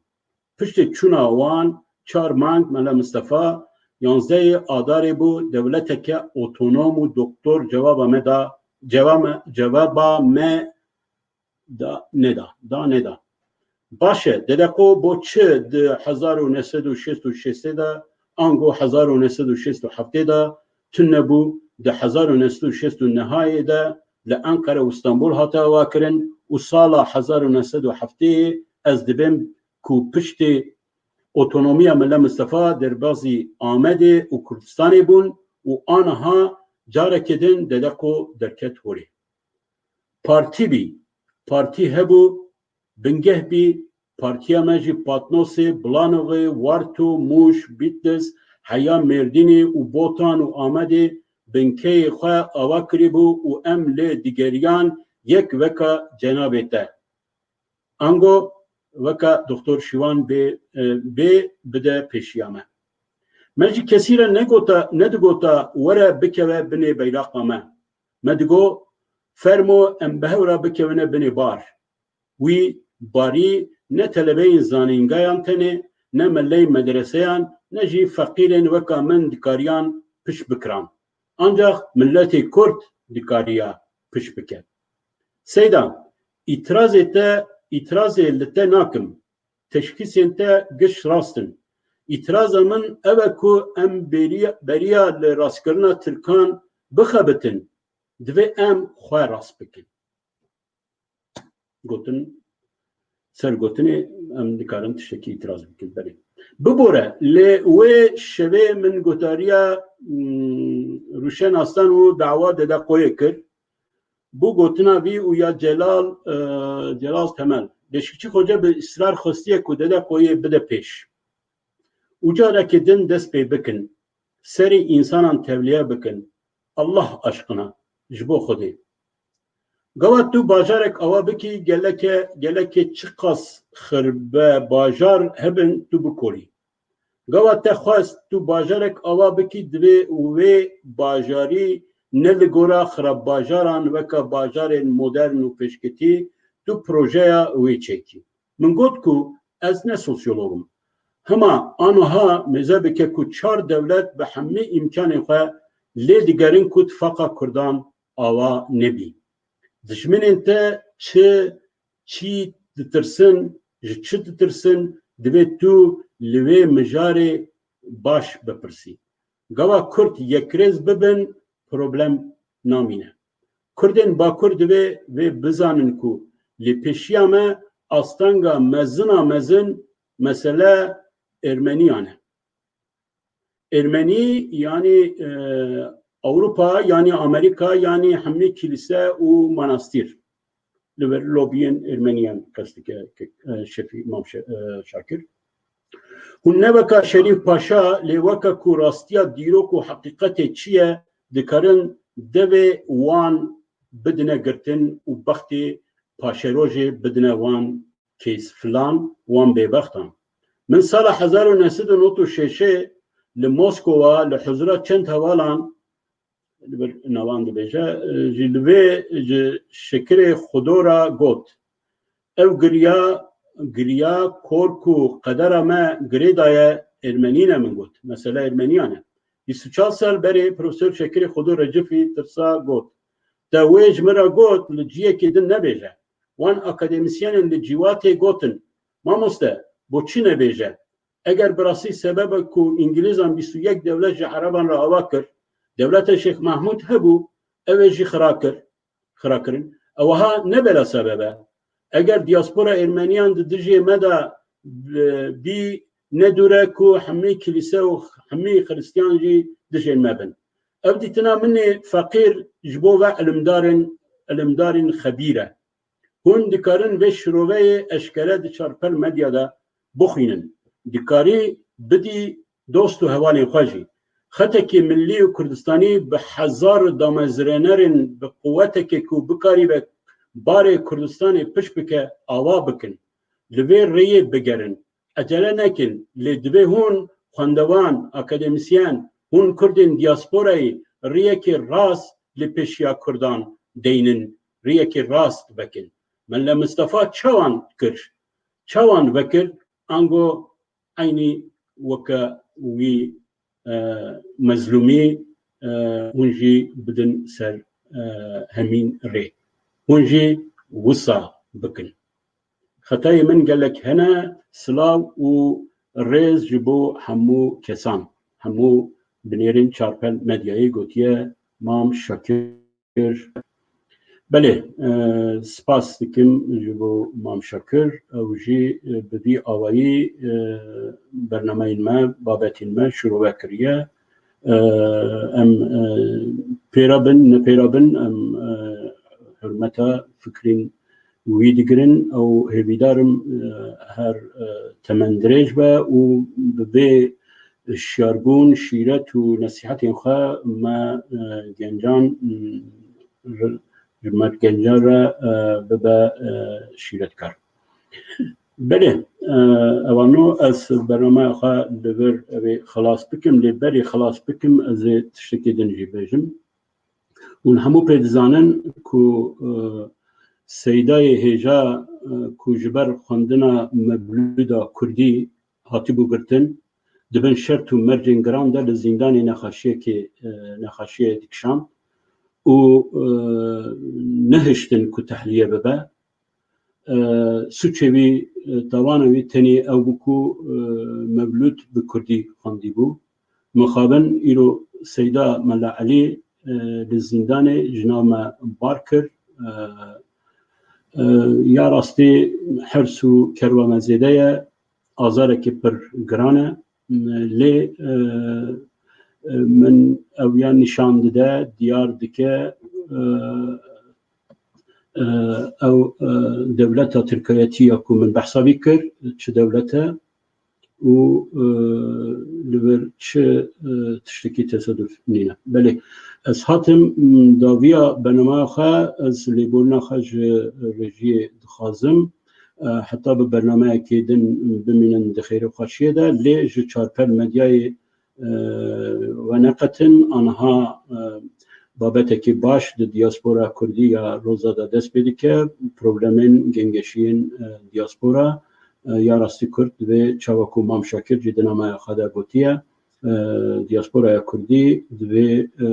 Piştî çûna wan çar mang Mele Mistefa, yanzdehê Adarê bû, dewleteke otonom û doktor cevaba me da, ceva me, cevaba me da neda, da neda. Baş e, Dedeqo bo çi di hezar û neh sed û şêst û şêstê de, ango hezar û neh sed û şêst û heftê de tune bû, di hezar û neh sed û şêst û nehayê de li Enqere û Stenbol hate avakirin û sala hezar û neh sed û heftê ez dibêm ku piştê otonomiya Mele Mistefa derbazî Amedê û Kurdistanê bûn û aniha carekê din Dedeqo derket holê. Partî bî, partî hebû, bingeh bî, partiya me jî Patnosê, Blanovê, Warto, Mûş, Bitlis, heya Mêrdînê û Botan û Amedê binkeyê xwe ava kirîbû û em lê digeriyan yek weka cenabê te. Ango weka Doktor Şivan bê, e, bê bide pêşiya me. Me jî kesî re negota, nedigota were bikeve binê beyraqa me. Me digo, fermo em bi hev re bikevine binê bar. Wî barî ne telebeyên zanîngehan tenê, ne mileyên medreseyan, ne jî feqîrên weka min dikariyan pişt bikiran. Ancax miletê Kurd dikariya pişt bike. Seyda, îtirazê te, îtirazê li te nakim. Teşxîsên te giş rast in. Îtiraza min ew e ku em beriya, beriya li rastkirina Tirkan bixebitin, divê em xwe rast bikin. Gotin, ser gotinê em dikarin tiştekî îtiraz bikin. Belê. Bibore, lê wê şevê min gotariya, hmm, Rûşen Aslan û dawa Dedeqoyê kir. Bû gotina vî û ya Celal, e, Celal Temel. Beşikçî Xoce bi israr xwestiye ku Dedeqoyê bide pêş. Û carekê din dest pê bikin. Serê însanan tevliye bikin. Allah aşkına, ji bo Xwedê. Gava tu bajarek awa bikî, geleke, gelekê çiqas xirbe bajar hebin tu bikolî. Gava te xwest tu bajarek awa bikî, divê wê bajarî ne li gora xirabbajaran weke bajarên modern û pêşketî tu projeya wê çêkî. Min got ku ez ne sosyolog im. Hema anoha mêze bike ku çar dewlet bi hemî îmkanên xwe lê digerin ku tifaqa Kurdan awa nebî. Dijminên te çi, çi ditirsin, ji çi ditirsin, divê tu li wê mijarê baş bipirsî. Gava Kurd yekrêz bibin, problem namîne. Kurdên Bakur divê vê bizanin ku li pêşiya me astanga mezina mezin mesele Ermeniyan e. Ermenî, yanî, e, Ewropa, yanî Amerîka, yanî hemî kilîse û manastîr. Li vir lobiyên Ermeniyan qest dike, e, Şefî, Mam Şe-, e, Şakir. Hûn ne weka Şerîf Paşa, lê weka ku rastiya dîrok û heqîqetê çi ye, dikarin devê wan bidine girtin û bextê paşerojê bidine wan kêsfilan, wan bêbextan. Min sala hezar û neh sed û nod û şeşê li Moskova li huzura çend hevalan, li vir navan dibêje, e, ji li vê ji Şekirê Xudo re got, ew giriya, giriya kor ku qedera me girê daye, Ermenî ne, min got. Mesele Ermeniyan e. Bîst û çar sal berê Profesor Şekirê Xudo Recifî tirsa got, te wê ji min re got, li ciyekê din nebêje. Wan akademîsyenên li Cîwatê gotin, mamoste, bo çi nebêje? Eger bi rastî sebeb e ku Îngilîzan bîst û yek dewlet ji Ereban re ava kir, dewleta Şêx Mehmûd hebû, ew ê jî xira kir, xira kirin. Ew wiha ne bela sebeb e. Eger diaspora Ermeniyan di dijê me de, e, bî, ne dûr e ku hemî kilîse û hemî xiristiyan jî dijên me bin. Ev dîtina min ê feqîr ji bo ve ilimdarên, ilimdarên xebîr e. Hûn dikarin vê şiroveyê eşkere di çarpel medya de bixwînin. Dikarî bidî dost û hevalên xwe jî. Xetekê millî û Kurdistanî bi hezar damezrênerên bi quwetekê ku bikarîbe barê Kurdistanê pişt bike, ava bikin. Li vê rêyê bigerin. Ecele nekin, lê divê hûn xwendevan, akademîsyen, hûn Kurdên diasporayê riyekê rast li pêşiya Kurdan deynin, riyekê rast vekin. Mele Mistefa çawan kir? Çawan vekir? Ango eynî weke wî, e, mezlûmî, e, hûn jî bidin ser, e, hemîn rê. Hûn jî wisa bikin. Xetayê min gelek hene, silav û rêz ji bo hemû kesan. Hemû binêrên Çarpel Medyayê gotiye Mam Şakir. Belê, e, spas dikim ji bo Mam Şakir. Ew jî, e, bi vî awayî, e, bernameyên me, babetên me şirove kiriye. E, em, e, pêra bin, ne pêra bin, em, e, hurmeta fikrên wî digirin. Ew hêvîdar im, e, her, e, temendirêj be û bi vê şiyarbûn, şîret û nesîhetên xwe me, e, gencan, m, ji me gencan re, e, bibe, e, şîretkar. Belê, e, evano ez bernameya xwe li vir evê xilas bikim, lê berê xilas bikim ez ê tiştekê din jî bêjim. Hûn hemû pê dizanin ku, e, Seydayê hêja, e, ku ji ber xwendina mevlûda kurdî hatibû girtin, di bin şert û mercên giran de li zîndanê nexweşiyekê, e, nexweşiyê dikişand û, e, nehiştin ku tehliye bibe. E, suçê wî, e, tawana wî tenê ew bû ku, e, mevlûd bi kurdî xwendî bû. Mixabin îro Seyda Mela Elî, e, li zîndanê ji nav me bar kir. E, e, ya rastî hirs û kerwa me zêde ye, azarekî pir giran e. Lê, e, e, min ew ya nîşan dide, diyar dike, e, e, ew, e, dewleta tirkayetî ya ku min behsa vî kir, çi dewlet e û, e, li vir çi, e, tiştekî tesaduf nîne. Belê, ez hatim, m, daviya bernameya xwe, ez lêborîna xwe ji rejiyê dixwazim. E, heta bi bernameyekê din bimînin di xêr û xweşiyê de, lê ji Çarpel Medyayê, e, veneqetin. Aniha, e, babetekî baş di diaspora kurdî ya Roza de dest pê dike, problemên gengeşiyên, e, diaspora, e, ya rastî Kurd divê çawa ku Mam Şakir jî di nameya xwe de gotiye, e, diasporaya kurdî divê, e,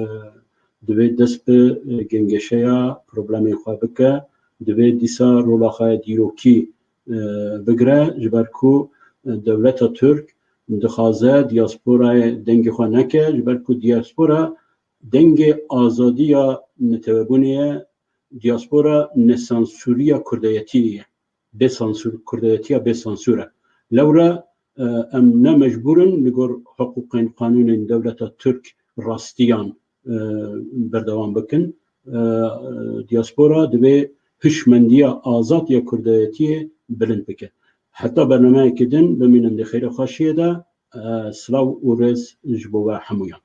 divê dest bi, e, gengeşeya problemên xwe bike, divê dîsa rola xwe dîrokî, e, bigire, ji ber ku, e, dewleta Tirk dixwaze diasporayê dengê xwe neke, ji ber ku diaspora dengê azadiya netewebûnê ye, diaspora nesansûriya kurdayetiyê ye. Bê sansûr, kurdayetiya bê sansûr e. Lewra, e, em ne mecbûr in li gor hiqûqên qanûnên dewleta Tirk rastiyan, e, berdewam bikin. E, diaspora divê hişmendiya azad ya kurdayetiyê bilind bike. Heta bernameyekê din bimînin di xêr û xweşiyê de, e, silav û rêz ji bo we hemûyan.